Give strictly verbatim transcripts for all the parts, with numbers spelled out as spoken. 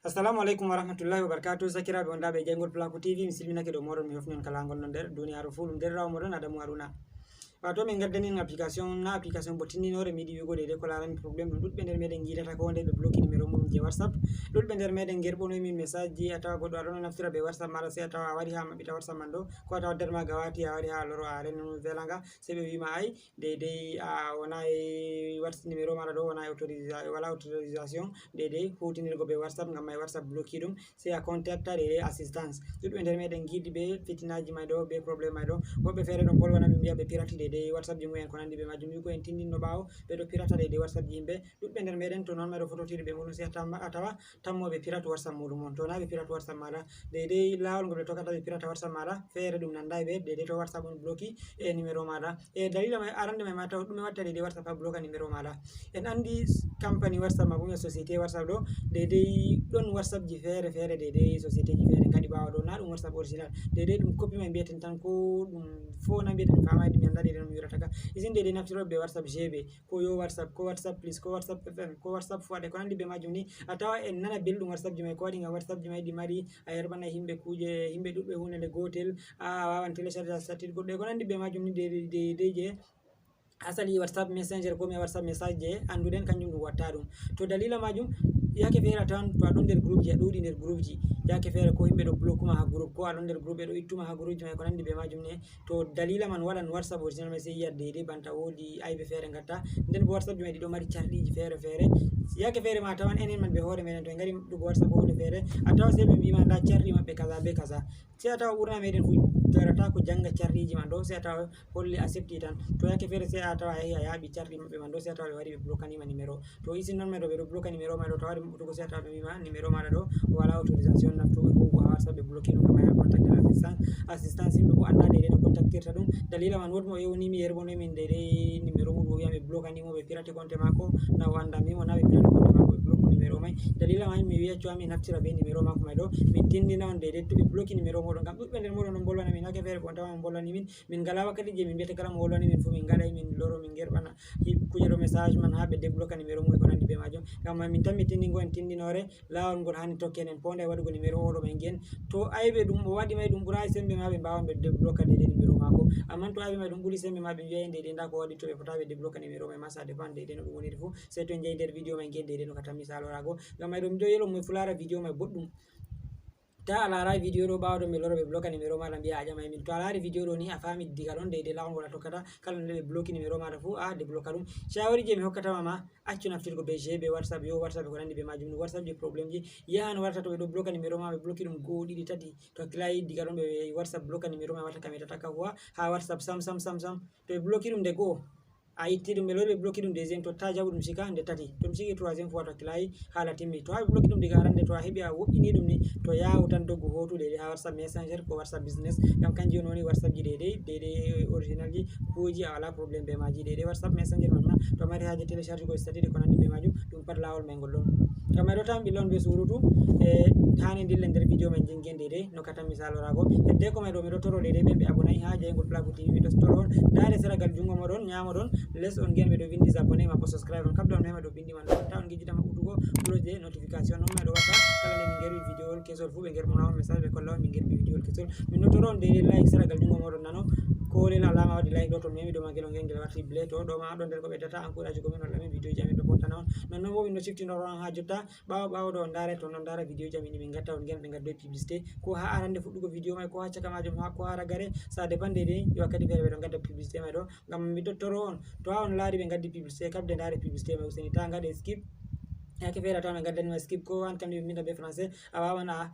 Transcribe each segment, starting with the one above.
Assalamu aleykum wa rahmatullahi wa barakatuh. Sakiraaɓe wondaaɓe e jayngol Placo T V, mi silminake dow mooɗon, mi hofni on kala ngol non nder duniyaaru fuu. Ɗum nder rawo mooɗon Adamu Haruna. Wato min gaddani on application, na application bottininoore mi yiɗi wi'ugo deydey ko laarani problème ɗum ɗuɗɓe nder meɗen ngiidata ko nde ɓe bloki numéro mum je WhatsApp. Ɗuɗɓe nder meɗen ngerɓonoy min message ji a tawa goɗɗo aɗon naftira be WhatsApp maɗa sey a tawa a waɗi ha maɓɓita WhatsApp man ɗo ko a tawa nder ma ga wati a waɗi ha a loro a reno velanga sey ɓe wima ay deydey a wona e WhatsApp numéro maɗa ɗo wona e autorisa wala autorisation deydey hutinirgo be WhatsApp ngam may WhatsApp bloki ɗum. Sey a contacta deydey assistance. Ɗuɗɓe nder meɗen ngiidi be fitinaji may ɗo be problème may ɗo. Woɓɓe feere ɗon bolwana min mbiya ɓe pirati deydey WhatsApp ji mumen ko nandi be majum. Yugo en tindinno ɓawo ɓe ɗo pirata deydey WhatsApp ji yimɓe. Ɗuɗɓe nder meɗen to non may ɗo fototiri be muɗum sey a tamma a tawa tammo ɓe pirata WhatsApp muɗum on. To na ɓe pirata WhatsApp maɗa deydey lawol ngol ɓe tokkata ɓe pirata WhatsApp maɗa feere ɗum nanday ɓe deydey to WhatsApp on bloki e numéro maɗa. E dalila may arande may ma taw ɗume watta deydey WhatsApp ha bloka numéro maɗa. En andi compagnie WhatsApp ma bo mi société WhatsApp ɗo deydey ɗon WhatsApp ji feere feere deydey société ji feere kadi ɓawo ɗo na ɗum WhatsApp original deydey ɗum copie may mbiyeten tan ko ɗum fo na mbiyeten famay ɗum yanda deydey no mi wirataka isin deydey naftiro be WhatsApp G B ko yo WhatsApp ko WhatsApp plus ko WhatsApp F M ko WhatsApp fo waɗe ko nandi be majum ni a tawa en nana belɗum WhatsApp ji may ko waɗi ngam WhatsApp ji may ɗi mari a yerɓana himɓe kuuje himɓe ɗuɗɓe hunde nde gotel a wawan télécharge a sattir goɗɗo e ko nandi be majum ni deydey je asali WhatsApp messenger ko mi WhatsApp message je anduɗen kanjum ɗum watta ɗum to dalila majum yake feere a tawan to a ɗon nder groupe ji a ɗuuɗi nder groupe ji yake feere ko yimɓe ɗo bloque ma ha groupe ko a ɗon nder groupe ɓe ɗo ittuma ha groupe ji ma e ko nandi be majum ne to dalila man waɗan WhatsApp original mai sey yiya deydey banta wodi aybe feere gatta nden bo WhatsApp ji mai ɗi ɗo mari carɗiji feere feere yake feere ma a tawan enen man ɓe hoore meɗen to en ngari ɗugo WhatsApp ko hunde feere a tawa sey ɓe mbima nda carɗi maɓɓe kaza be kaza sey a tawa ɓurna meɗen fu darata ko janga carɗiji man ɗo sey a tawa holli a septi tan to yake feere sey a tawa a yahi a yaaɓi carɗi maɓɓe man ɗo sey a tawa ɓe wari ɓe blokanima numéro to isin non mai ɗo ɓe ɗo bloka numéro ma ɗo to a wari maɓɓutugo sey a tawa ɓe mbima numéro maɗa ɗo wala autorisation naftugo huwugo ha WhatsApp ɓe bloki ɗum kama ya contacte assistance assistance yimɓe ko anda deydey no contactirta ɗum dalila man wodi mo ewnimi yerbonoy min deydey numéro mum o wiya ɓe blokanimo ɓe pirate compte mako na o anda mimo na ɓe pirate compte mako ɓe bloku numéro mai dalila mai mi wiya cuwa mi naftira be numéro mako mai ɗo min tindina on deydey to ɓe bloki numéro moɗon ngam ɗuɗɓe nder moɗon ɗon bolwana min hake feere ko on tawa on bolwani min min ngala wakkati je min mbiyata kala mo wolwani min fu min ngaɗay min loro min gerɓana kuje ɗo message man ha ɓe débloka numéro mum e ko nandi be majum ngam ma min tan mi tindingo en tindinore lawol ngol hani tokken en ponda e waɗugo numéro oɗo ɓe ngiyen to aybe ɗum o waɗi may ɗum ɓurayi sembe ma ɓe mbawan ɓe débloka deydey numéro mako amma to aybe may ɗum ɓuri sembe ma ɓe mbiya en deydey nda ko waɗi to ɓe fota ɓe débloka numéro may ma ça dépend deydey no ɗum woniri fu sey to en jayi nder vidéo may ngiyen deydey no ka tan misalorago ngam may ɗo miɗo yelo mo fulara vidéo may boɗɗum ta a laara vidéo ɗo ɓawo ɗo mi loro ɓe bloka numéro maɗa mbiya a ƴamay min to a laari vidéo ɗo ni a faami diga ɗon deydey lawol ngol a tokkata kala nde ɓe bloki numéro maɗa fu a débloka ɗum shawari je mi hokkatama ma accu naftirgo be G B WhatsApp yo WhatsApp ko nandi be majum ɗum WhatsApp ji problème ji yahan warta to ɓe ɗo bloka numéro ma ɓe bloki ɗum go'o ɗiɗi tati to a kilayi diga ɗon ɓe WhatsApp bloka numéro ma wata ka metata ka huwa ha WhatsApp sam sam sam sam to ɓe bloki ɗum nde go'o a itti ɗum ɓe lori ɓe bloki ɗum deuxième to ta jaɓu ɗum sika nde tati to mi sigi troisième fois to a kilayi hala timmi to ha ɓe bloki ɗum diga arande to a heɓi a woɗɗini ɗum ni to yawu tan doggu hotu deydey ha WhatsApp messenger ko WhatsApp business ngam kanji on woni WhatsApp ji deydey deydey original ji kuuji a wala problème be maji deydey WhatsApp messenger man ma to a mari haje télécharge ko statut de ko nandi be majum ɗum pat lawol may ngol ɗon kamma ɗo tan ɓilla on be surutu e hani ndille nder vidéo men jingen deydey no katan misalorago hedde ko may ɗo miɗo toro deydey ɓen ɓe abonay ha jeyngol Placo T V miɗo toro on ndaare seragal jungo moɗon ñamoɗon les on ngiyan ɓe ɗo vindi abonné ma bo subscribe on kabda on mema ɗo bindi man ɗo ta on gejjita maɓɓutugo cloche de notification on may ɗo watta kala nde min gerwi vidéowol kesol fu ɓe gerɓona on message ɓe kolla on min gerwi vidéowol kesol min no toro on deydey like seragal jungo moɗon nano kolel alama waɗi like ɗo to memi ɗo magel on ngel ngel warti bleu to ɗo ma ɗo nder ko ɓeddata encourage ko min walla min vidéo ji amin ɗo pontana on non non bo min no siftinoro on ha jotta ɓawo ɓawo ɗo on ndaare to non ndaara vidéo ji amin min gatta on ngel ɓe gaddoy publicité ko ha arande fuɗɗugo vidéo may ko ha caka majum ha ko ha ragare ça dépend deydey e wakkati feere ɓe ɗo gadda publicité may ɗo ngam mi tottoro on to ha on laari ɓe gaddi publicité kabde ndaare publicité may useni ta gaɗe skip yake feere a tawa ɓe gaddani ma skip ko an kam ɓe mbinda be français a wawan a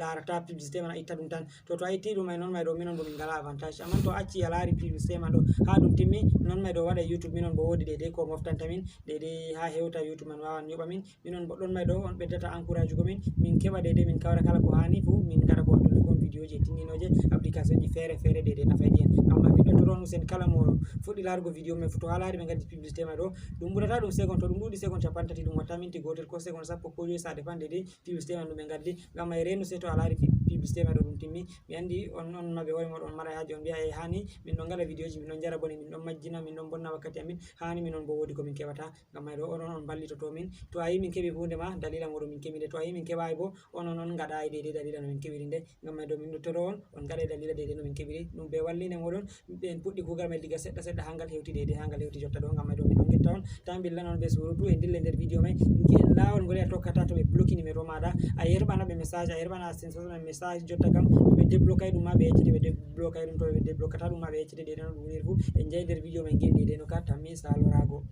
larata publicité man a itta ɗum tan to to a itti ɗum ay non may ɗo minon bo min ngala avantage amma to acci a laari publicité man ɗo ha ɗum timmi non may ɗo waɗa youtube minon bo wodi deydey ko moftanta min deydey ha hewta youtube man wawan yoɓa min minon bo ɗon may ɗo on ɓeddata encourage go min min keɓa deydey min kawra kala ko hani fu min gaɗa ko waɗɗude kon vidéo ji e tindinoje application ji feere feere deydey nafayɗi en amma min ɗo toron usen kala mo fuɗɗi laarugo vidéo men fu to ha laari ɓe gaddi publicité ma ɗo ɗum ɓurata ɗum seconde to ɗum ɗuuɗi seconde capanɗe tati ɗum watta minti gotel ko seconde sappo ko joyi ça dépend deydey publicité man ɗum ɓe gaddi ngam ay reno sey to a laari Publicité ma ɗo ɗum timmi. Mi anndi on, on ma ɓe hoore moɗon on mara haaji, on mbiya e haani min ɗon ngaɗa vidéo ji, min ɗon njara bone, min ɗon majjina, min ɗon bonna wakkati amin, haani min on bo woodi ko min keɓata. Ngam may ɗo onon on mballitoto min. To a yi min keɓi huunde ma, dalila muɗum min keɓi nde. To a yi min keɓaay bo, onon on ngaɗaay deydey dalila no min keɓiri nde. Ngam may ɗo min ɗo toro on, on ngaɗa e dalila deydey no min keɓiri. Ɗum be walline moɗon, ɓe en puɗɗi kuugal may diga seɗɗa seɗɗa haa ngal hewti deydey, haa ngal hewti jotta ɗo. Ngam may ɗo min ɗon ngetta on, taa mbillan on be surutu, e ndilla nder video may, ngi'en laawol ngol a tokkata to ɓe bloki numéro maaɗa. A yerɓana ɓe message, a yerɓana assistance may message jotta kam, to ɓe deblokay ɗum ma ɓe yeccete, ɓe deblokay ɗum, to ɓe deblokata ɗum ma ɓe yeccete, deydey no ɗum woniri fuu. En jay nder video may, ngi'en deydey no ka tammi saaloraago.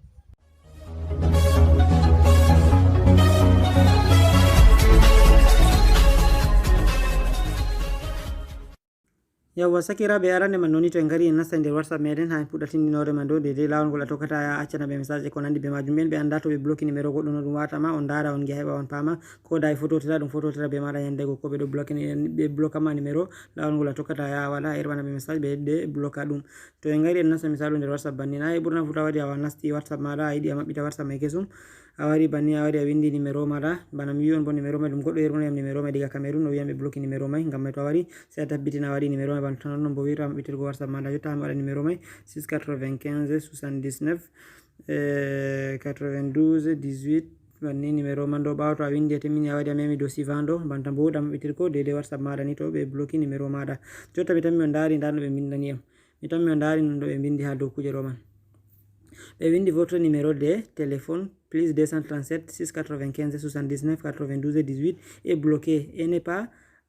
Yawwa, sakiraaɓe, arande man noni to en ngari en nasta nder WhatsApp meɗen, haa en puɗɗa tindinoore man dow deydey laawol ngol a tokkata a accana ɓe message e ko nandi be majum. Ɓen ɓe annda to ɓe bloki numéro goɗɗo no ɗum wata ma, on ndaara on ngi'a heɓa on paama, ko da e fototira ɗum fototira be maɗa yandego ko ɓe ɗo bloki, ɓe bloka ma numéro, laawol ngol a tokkata a yaha wala a yerɓana ɓe message ɓe de bloka ɗum. To en ngari en nasta misalu nder WhatsApp banni na, e ɓurna fu to a waɗi a nasti WhatsApp maɗa, a yiɗi a maɓɓita WhatsApp may kesum, a wari banni a wari a windi numéro maɗa, bana mi wi on bo numéro may ɗum goɗɗo yerɓuno yam numéro may diga Cameroun, o wiyam ɓe bloki numéro may. Ngam may to a wari sey a tabbitina a waɗi numéro may, bana to non non bo wirta maɓɓitirgo WhatsApp maɗa, jotta a waɗa numéro may six quatre-vingt-quinze soixante-dix-neuf, eh, quatre-vingt-douze dix-huit, banni numéro man ɗo. Ɓaawo to a windi a timmini a waɗi a memi dow suivant ɗo, banta bo ɗam maɓɓitirgo deydey WhatsApp maɗa ni, to ɓe bloki numéro maɗa. Jotta mi tammi on ndaari nda no ɓe mbindani yam. Mi tammi on ndaari no ɓe mbindi haa dow kuuje ɗo man. Ɓe windi votre numéro de téléphone plus deux cent trente-sept six quatre-vingt-quinze soixante-dix-neuf quatre-vingt-douze dix-huit est bloqué et n'est pas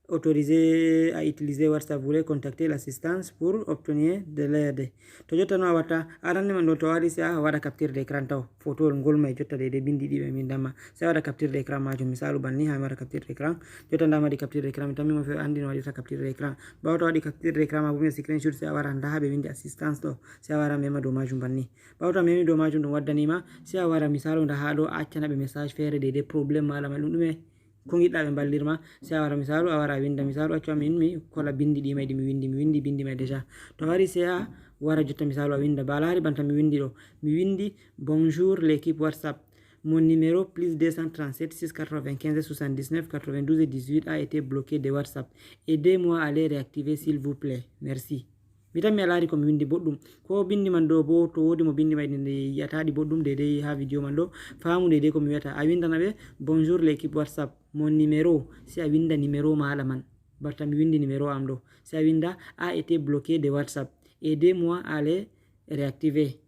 autorisé à utiliser WhatsApp. Voulez contacter l'assistance pour obtenir de l'aide. To jotta no a watta, arande man ɗo to a wari sey a waɗa capture d'écran taw. Fotowol ngol may jotta deydey bindi ɗi ɓe mbindan ma. Sey a waɗa capture d'écran majum. Misalu banni haa mi waɗa capture d'écran. Jotta nda mi waɗi capture d'écran, mi tammi mo fe anndi no waɗirta capture d'écran. Ɓaawo to a waɗi capture d'écran ma bo mi screenshot, sey a wara nda haa ɓe windi assistance ɗo. Sey a wara mema dow majum banni. Ɓaawo to a memi dow majum ɗum waddani ma, sey a wara misalu nda haa ɗo a accana ɓe message feere deydey problème maɗa ma ɗum ɗume. Ko ngiɗɗa ɓe mballirma, sey a wara misalu, a wara a winda misalu, accu min mi kola bindi ɗi may ɗi mi windi, mi windi bindi may déjà. To a wari sey a wara jotta misalu a winda, ba a laari banta mi windi ɗo, mi windi: "Bonjour l'équipe WhatsApp. Mon numéro plus deux cent trente-sept six quatre-vingt-quinze soixante-dix-neuf quatre-vingt-douze dix-huit a été bloqué de WhatsApp. Aidez-moi à le réactiver s'il vous plaît. Merci." Mi tammi a laari ko mi windi boɗɗum. Ko bindi man ɗo bo, to woodi mo bindi may ɗi yiyata ɗi boɗɗum, deydey haa video man ɗo, faamu deydey ko mi wiyata. A windana ɓe: "Bonjour l'équipe WhatsApp, mon numéro", sey a winda numéro maɗa man. Barta mi windi numéro am ɗo. Sey a winda: "A été bloqué de WhatsApp. Aidez-moi à le réactiver,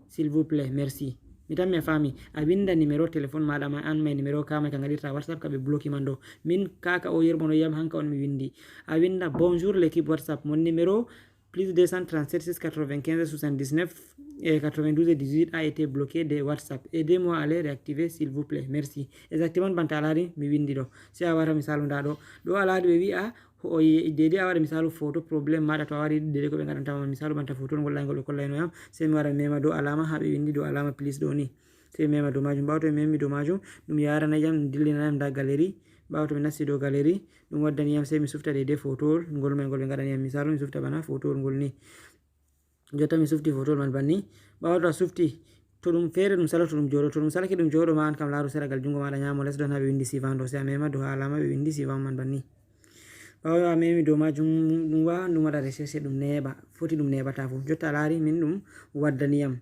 s'il vous plaît. Merci." Mi tammi a faami. A winda numéro téléphone maɗa man, an may numéro ka may ka ngaɗirta WhatsApp ka ɓe bloki man ɗo. Min ka ka o yerɓono yam hanka on mi windi. A winda: "Bonjour l'équipe WhatsApp, mon numéro plus deux cent trente-sept six quatre-vingt-quinze soixante-dix-neuf et quatre-vingt-douze dix-huit a été bloqué de WhatsApp. Aidez-moi à le réactiver s'il vous plaît. Merci." Exactement banta a laari mi windi ɗo. Sey a wara misalu nda ɗo. Ɗo a laari ɓe wi'a o ye-, deydey a waɗa misalu photo problème maɗa to a wari deydey ko ɓe ngaɗanta ma misalu banta photo ngol laygol ɓe kollayno yam. Sey mi wara mi mema dow alama haa ɓe windi dow alama plus ɗo ni. Sey mi mema dow majum. Ɓaawo to mi memi dow majum, ɗum yarana yam, ɗum dillina yam nda galerie. Ɓaawo to mi nasti dow galerie, ɗum waddani yam, sey mi sufta deydey fotowol ngol may ngol ɓe ngaɗani yam misalu, mi sufta bana fotowol ngol ni. Jotta mi sufti fotowol man banni. Ɓaawo to a sufti, to ɗum feere ɗum saloto ɗum jooɗo. To ɗum salake ɗum jooɗo ma, an kam laaru seragal junngo maɗa nyaamo les ɗon haa ɓe windi suivant ɗo. Sey a mema dow alama ɓe windi suivant man banni. Ɓaawo a memi dow majum, ɗum wawan ɗum waɗa recherche ɗum neeɓa. Foti ɗum neeɓata fuu. Jotta a laari min ɗum waddani yam.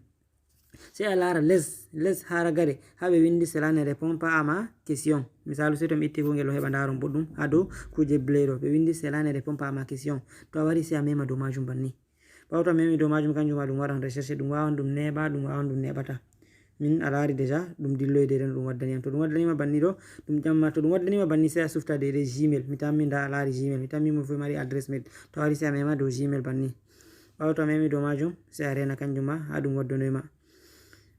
Sey a laara les, les haa ragare, haa ɓe windi: "Cela ne répond pas à ma question." Misalu, sey to mi itti kungel ɗo heɓa ndaaron boɗɗum haa dow kuuje bleu ɗo. Ɓe windi: "Cela ne répond pas à ma question." To a wari sey a mema dow majum banni. Ɓaawo to a memi dow majum, kanjum ma ɗum waɗan recherche, ɗum wawan ɗum neeɓa, ɗum wawan ɗum neeɓata. Min a laari déjà ɗum dilloyi deydey no ɗum waddani yam. To ɗum waddani ma banni ɗo, ɗum ƴamma, to ɗum waddani ma banni sey a sufta deydey Gmail. Mi tammi nda a laari Gmail. Mi tammi mo fof mari adresse mail. To a wari sey a mema dow Gmail banni. Ɓaawo to a memi dow majum, sey a reena kanjum ma haa ɗum waddonoy ma.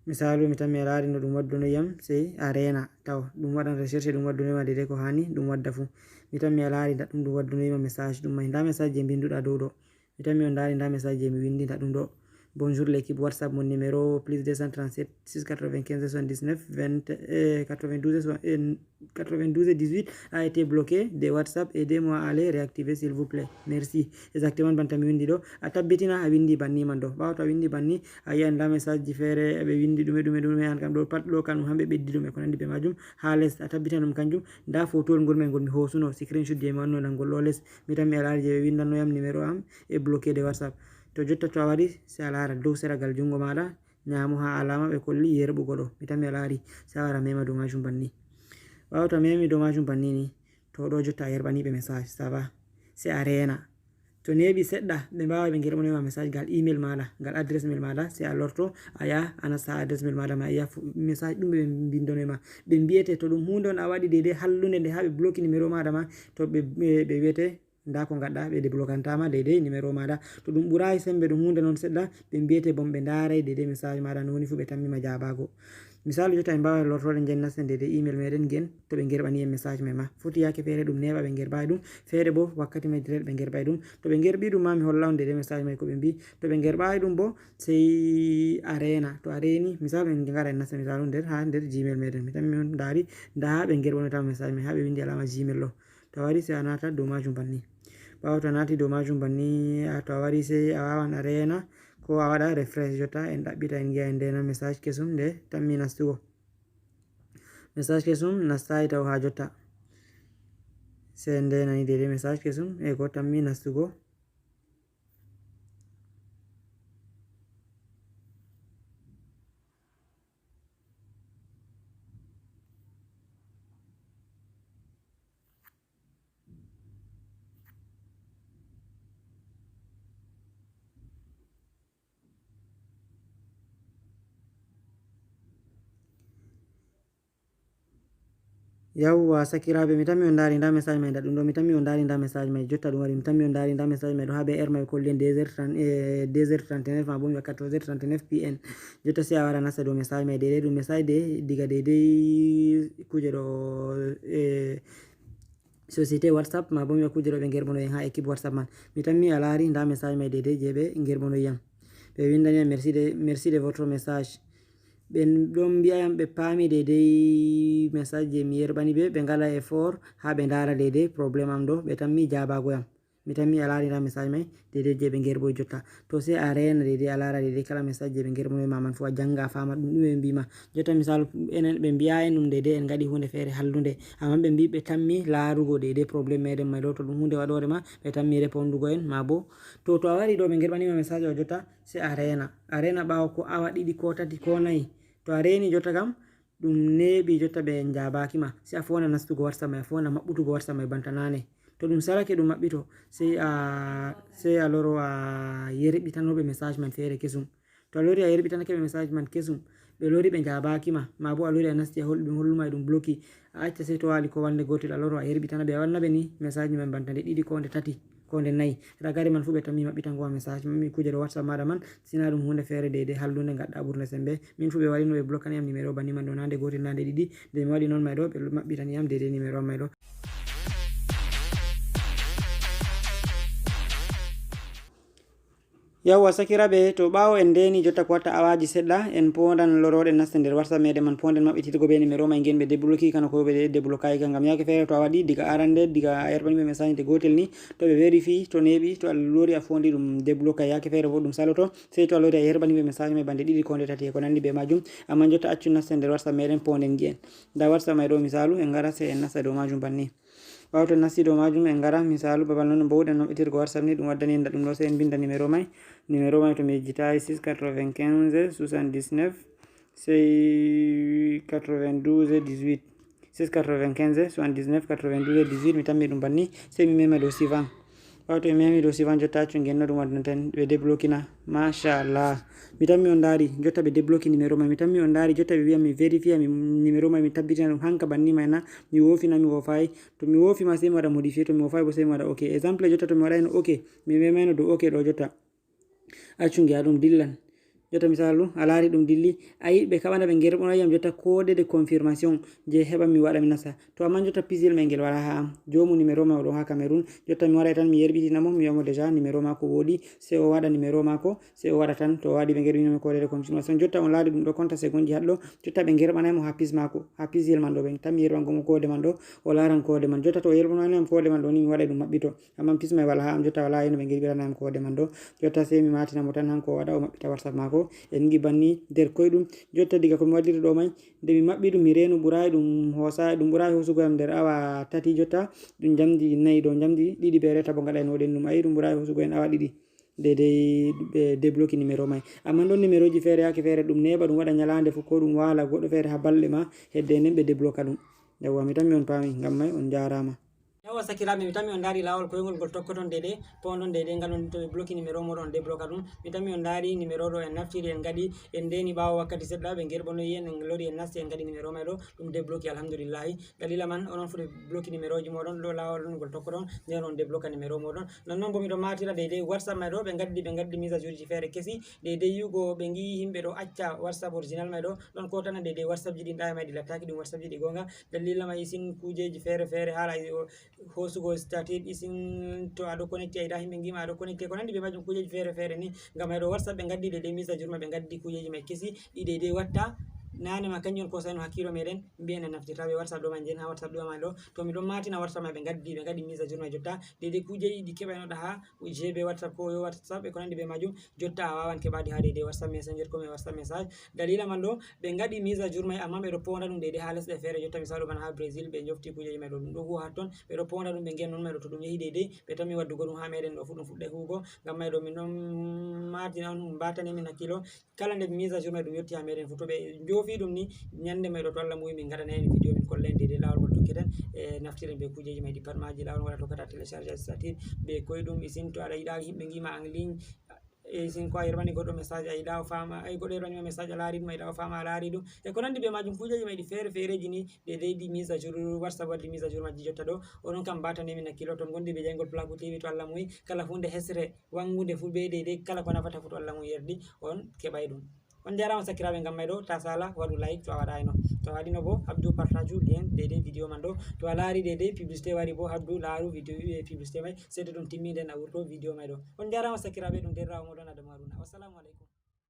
Misalu, mi tammi a laari no ɗum waddonoy yam, sey a reena. Taw, ɗum waɗan recherche, ɗum waddonoy ma deydey ko haani ɗum wadda fuu. Mi tammi a laari nda ɗum, ɗum waddonoy ma message ɗum may. Nda message je mbinduɗa dow ɗo. Mi tammi on ndaari nda message je mi windi nda ɗum ɗo. Bonjour l'équipe WhatsApp, mon numéro plus deux cent trente-sept six quatre-vingt-quinze soixante-dix-neuf vingt, euh, quatre-vingt-douze soixante, euh, quatre-vingt-douze dix-huit a été bloqué de WhatsApp. Aidez-moi à le réactiver, s'il vous plaît. Merci. Exactement, banta mi windi ɗo. A tabbitina a windi banni man ɗo. Ɓaawo to a windi banni, a yi'an nda message ji feere ɓe windi ɗume, ɗume, ɗume, an kam ɗo pat ɗo kanum hamɓe ɓeddi ɗum e ko nandi be majum. Ha les a tabbitina ɗum kanjum. Nda fotowol ngol men ngol mi hosuno, screenshot je mi wanno nangol ɗo les. Mi tan mi a laari je ɓe windanno yam numéro am e bloqué de WhatsApp. To jotta to a wari, se a laara dow sera gal jungo maɗa, nyaamo ha alama ɓe kolli yerɓugo ɗo. Mi tan mi a laari, se a wara mema dow majum banni. Ɓaawo to a memi dow majum banni ni, to ɗo jotta a yerɓani ɓe message, ça va. Se a reena. To neeɓi seɗɗa, ɓe mbaaway ɓe ngerɓanoy ma message gal email maɗa, gal adresse mail maɗa, se a lorto, a yaha, a nasta ha adresse mail maɗa ma, a yi'a fu-, message ɗum ɓe mbindonoy ma. Ɓe mbiyete to ɗum hunde on a waɗi deydey hallunde nde ha ɓe bloki numéro maɗa ma, to ɓe, ɓe, ɓe wiyete, nda ko ngadɗa, ɓe deblokantama deydey numéro maɗa. To ɗum ɓurayi sembe, ɗum hunde non seɗɗa, ɓe mbiyete bon, ɓe ndaray deydey message maɗa, no woni fu ɓe tammima jabago. Misalu, jotta en mbawa lortode nden nasten deydey email meɗen ngen, to ɓe ngerɓani en message men ma. Foti yake feere ɗum neeɓa ɓe ngerɓayi ɗum, feere bo wakkati majjirel ɓe ngerɓayi ɗum. To ɓe ngerɓi ɗum ma, mi holla on deydey message may ko ɓe mbi. To ɓe ngerɓayi ɗum bo, sey a reena. To a reeni, misalu, en ngara en nasta misalu nder, ha nder Gmail meɗen. Mi tan mi on ndaari, nda ha ɓe ngerɓanotama message may, ha ɓe windi alama Gmail ɗo. To a wari sey a naata dow majum banni. Ɓaawo to a naati dow majum banni, a, to a wari sey a wawan a reena, ko a waɗa refresh jotta, en ɗaɓɓita en ngi'a en ndena message kesum nde tammi nastugo. Message kesum nastayi taw ha jotta. Sey en ndenani deydey message kesum e ko tammi nastugo. Yawwa, sakiraaɓe, mi tammi on ndaari ndaa message may, ndaa ɗum ɗo, mi tammi on ndaari ndaa message may, jotta ɗum wari, mi tammi on ndaari ndaa message may ɗo haa be heure may kolli en deux heures trente, eh, deux heures trente-neuf, ma bo mi wi'a quatre heures trente-neuf P M. Jotta sey a wara nasta dow message may, deydey ɗum message de, diga deydey kuuje ɗo, eh, société WhatsApp, ma bo mi wi'a kuuje ɗo ɓe ngerɓono en haa équipe WhatsApp man. Mi tammi a laari ndaa message may deydey je ɓe ngerɓono yam. Ɓe windani yam: "Merci de, merci de votre message." Ɓe ɗon mbi'a yam ɓe paami deydey message je mi yerɓani ɓe, ɓe ngala effort haa ɓe ndaara deydey problème am ɗo, ɓe tammi jaabaago yam. Mi tammi a laari ndaa message may, deydey je ɓe ngerɓoyi jotta. To sey a reena deydey, a laara deydey kala message je ɓe ngerɓonoyi ma man fuu, a jannga, a faama ɗum ɗume ɓe mbi'i ma. Jotta misaalu, enen ɓe mbi'a en ɗum deydey en ngaɗi huunde feere hallunde. Ammaa ɓe mbi'i ɓe tammi laarugo deydey problème meɗen may ɗo, to ɗum huunde waɗoore ma, ɓe tammi repondugo en, ma bo. To, to a wari ɗo ɓe ngerɓani ma message o jotta, sey a reena. A reena ɓaawo ko awa ɗiɗi, ko tati, ko nayi. To a reeni jotta kam, ɗum neeɓi jotta ɓe njaabaaki ma. Sey a foona nastugo WhatsApp may, a foona maɓɓutugo WhatsApp may banta naane. To ɗum salake ɗum maɓɓito, sey a, sey a loro a yerɓitano ɓe message man feere kesum. To a lori a yerɓitanake ɓe message man kesum, ɓe lori ɓe njaabaaki ma, ma bo a lori a nasti a hol-, ɓe hollu ma e ɗum bloki, a acca sey to waali ko wande gootel a loro a yerɓitana ɓe, a wanna ɓe ni message man banta nde ɗiɗi ko nde tati. Ko nde nayi. Ragare man fuu ɓe tammi maɓɓitango ma message, mi kuuje ɗo WhatsApp maɗa man, sina ɗum huunde feere deydey hallunde ngaɗɗa ɓurnde sembe. Min fuu ɓe waɗino ɓe blokani yam numéro banni man ɗo, na nde gootel, na nde ɗiɗi. Nde mi waɗi non may ɗo, ɓe maɓɓitani yam deydey numéro am may ɗo. Yawwa, sakiraaɓe, to ɓaawo en ndeeni jotta ko watta awaaji seɗɗa, en poondan lorooɗe naste nder WhatsApp meɗen man, poonden maɓɓitirgo be numéro may ngen ɓe débloqué kano ko ɓe débloqué ka, ngam yaake feere to a waɗi diga arande, diga a yerɓani ɓe message nde gootel ni, to ɓe vérifié, to neeɓi, to a lori a foondi ɗum débloqué, yaake feere bo ɗum saloto, sey to a lori a yerɓani ɓe message may bande ɗiɗi ko nde tati e ko nandi be majum, ammaa jotta accu naste nder WhatsApp meɗen poonden ngi'en. Nda WhatsApp may ɗo misaalu, en ngara sey en nasta dow majum banni. Ɓaawo to en nasti dow majum, en ngara misaalu babal non mbowɗen maɓɓitirgo WhatsApp ni, ɗum waddani en nda ɗum ɗo, sey en binda numéro may. Numéro may to mi yejjitaay, six quatre-vingt-quinze soixante-dix-neuf, sey quatre-vingt-douze dix-huit. Six quatre-vingt-quinze soixante-dix-neuf quatre-vingt-douze dix-huit, mi tammi ɗum banni, sey mi mema dow suivant. Ɓaawo to mi memi dow suivant jotta accu ngenno ɗum waddanta en, ɓe déblokina. Machallah. Mi tammi on ndaari, jotta ɓe débloqué numéro may. Mi tammi on ndaari, jotta ɓe wi'a mi vérifié mi numéro may, mi tabbitina ɗum hanka banni may na, mi woofi na mi woofaay. To mi woofi ma, sey mi waɗa modifié, to mi woofaay bo, sey mi waɗa ok. Exemple, jotta to mi waɗayno ok, mi memayno dow ok ɗo jotta. Accu ngi'a ɗum dillan. Jotta misalu, a laari ɗum dilli, a yiɗi ɓe kaɓana ɓe ngerɓono yam jotta code de confirmation je heɓan mi waɗa mi nasta. To amma jotta pisil may ngel wala ha am. Jomu numéro ma o ɗon ha Cameroun. Jotta mi waɗay tan mi yerɓitina mo, mi wi'a mo déjà numéro mako woɗi, se o waɗa numéro mako, se o waɗa tan to o waɗi ɓe ngerɓinimo code de confirmation. Jotta on laari ɗum ɗo compte seconde ji haɗɗo, jotta ɓe ngerɓanay mo ha pis mako, ha pisil man ɗo ɓen. Tan mi yerɓango mo code man ɗo, o laaran code man. Jotta to o yerɓanay am code man ɗo ni mi waɗay ɗum maɓɓito. Amma pis may wala ha am jotta wala eno ɓe ngerɓiranay am code man ɗo. Jotta sey mi matina mo tan hanko o waɗa o maɓɓita WhatsApp mako. En ngi banni nder koyɗum. Jotta diga ko mi waɗiri ɗo may, nde mi maɓɓi ɗum mi reenu ɓuraay ɗum hoosaay, ɗum ɓuraay hoosugo yam nder awa tati jotta. Ɗum njamdi nayi ɗo, njamdi ɗiɗi be reta bo ngaɗaynoɗen ɗum. Ayi ɗum ɓuraay hoosugo en awa ɗiɗi. Deydey ɓe débloqué numéro may. Amma ɗon numéro ji feere yaake feere ɗum neeɓa ɗum waɗa nyalaande fof ko ɗum waala goɗɗo feere ha balɗe ma hedde nden ɓe débloqué ɗum. Yawwa mi tammi on paami ngam may on njaaraama. Yawa sakiraaɓe, mi tammi on ndaari laawol koyngol ngol tokkoton deydey, poondon deydey ngal on to ɓe bloki numéro moɗon on débloqué ɗum. Mi tammi on ndaari numéro ɗo en naftiri en ngaɗi en ndeni ɓaawo wakkati seɗɗa ɓe ngerɓonoyi en, en lori en nasti en ngaɗi numéro may ɗo ɗum débloqué alhamdulillahi. Dalila man onon foti bloki numéro ji moɗon ɗo laawol on ngol tokkoton nden on débloqué numéro moɗon. Non non bo miɗo matira deydey WhatsApp may ɗo ɓe ngaddi ɓe ngaddi mise à jour ji feere kesi deydey yugo ɓe ngi yimɓe ɗo acca WhatsApp original may ɗo ɗon ko tana deydey WhatsApp ji ɗin ɗa may ɗi lattaki ɗum WhatsApp ji ɗi gonga. Dalila may isin kujeji feere feere haala hoosugo statut isin to aɗo connecté ayɗa himɓe ngima aɗo connecté ko nandi ɓe majum kujeji feere feere ni ngam ayɗo WhatsApp ɓe gaddi deydey mise à jour ma ɓe gaddi kujeji may kesi ɗi deydey watta nane ma kanjum on kosayno hakkilo meɗen mbiyen en naftirta ɓe WhatsApp ɗo ma jen ha WhatsApp ɗo ma ɗo to mi ɗon matina WhatsApp ma ɓe gaddi ɓe gaɗi mise à jour ma jotta deydey kujeji ɗi keɓaynoɗa ha G B WhatsApp ko yo WhatsApp e ko nandi be majum jotta a wawan keɓaɗi ha deydey WhatsApp messenger ko mi WhatsApp message dalila man ɗo ɓe gaɗi mise à jour may amma ɓeɗo ponda ɗum deydey ha lesɗe feere jotta misalu bana ha Brésil ɓe jofti kujeji may ɗo ɗum ɗo huwa hatton ɓeɗo ponda ɗum ɓe ngiyan non may ɗo to ɗum yehi deydey ɓe tammi waddugo ɗum ha meɗen ɗo fu ɗum fuɗɗay huwugo ngam may ɗo min ɗon matina on ɗum mbatani min hakkilo kala nde mise à jour may ɗum yetti ha meɗen fu to ɓe joofi ɗum ni ñande may ɗo to Allah muyi min gaɗana en vidéo min kolla en deydey lawol ngol tokketen e naftiren be kujeji may ɗi pat maji lawol ngol a tokkata télécharge statut be koye ɗum isin to aɗa yiɗa yimɓe ngima en ligne e sin ko a yerɓani goɗɗo message a yiɗa o fama ay goɗɗo yerɓanima message a laari ɗum a yiɗa o fama a laari ɗum e ko nandi be majum kujeji may ɗi feere feereji ni deydey ɗi mise à jour WhatsApp waddi mise à jour majji jotta ɗo onon kam mbatani min hakkilo ton gondi be jayngol Placo T V to Allah muyi kala hunde hesre wangude fu be deydey kala ko nafata fu to Allah muyi yerdi on keɓay ɗum on jarama sakiraɓe ngam may ɗo ta sala waɗu like to a waɗayno to a waɗino bo habdu partage lien deydey vidéo man ɗo to a laari deydey publicité wari bo habdu laaru vidéo publicité may seeto ɗum timmi nden a wurto vidéo may ɗo on jarama sakiraɓe ɗum derrawo moɗon Adamu Haruna wassalamu aleykum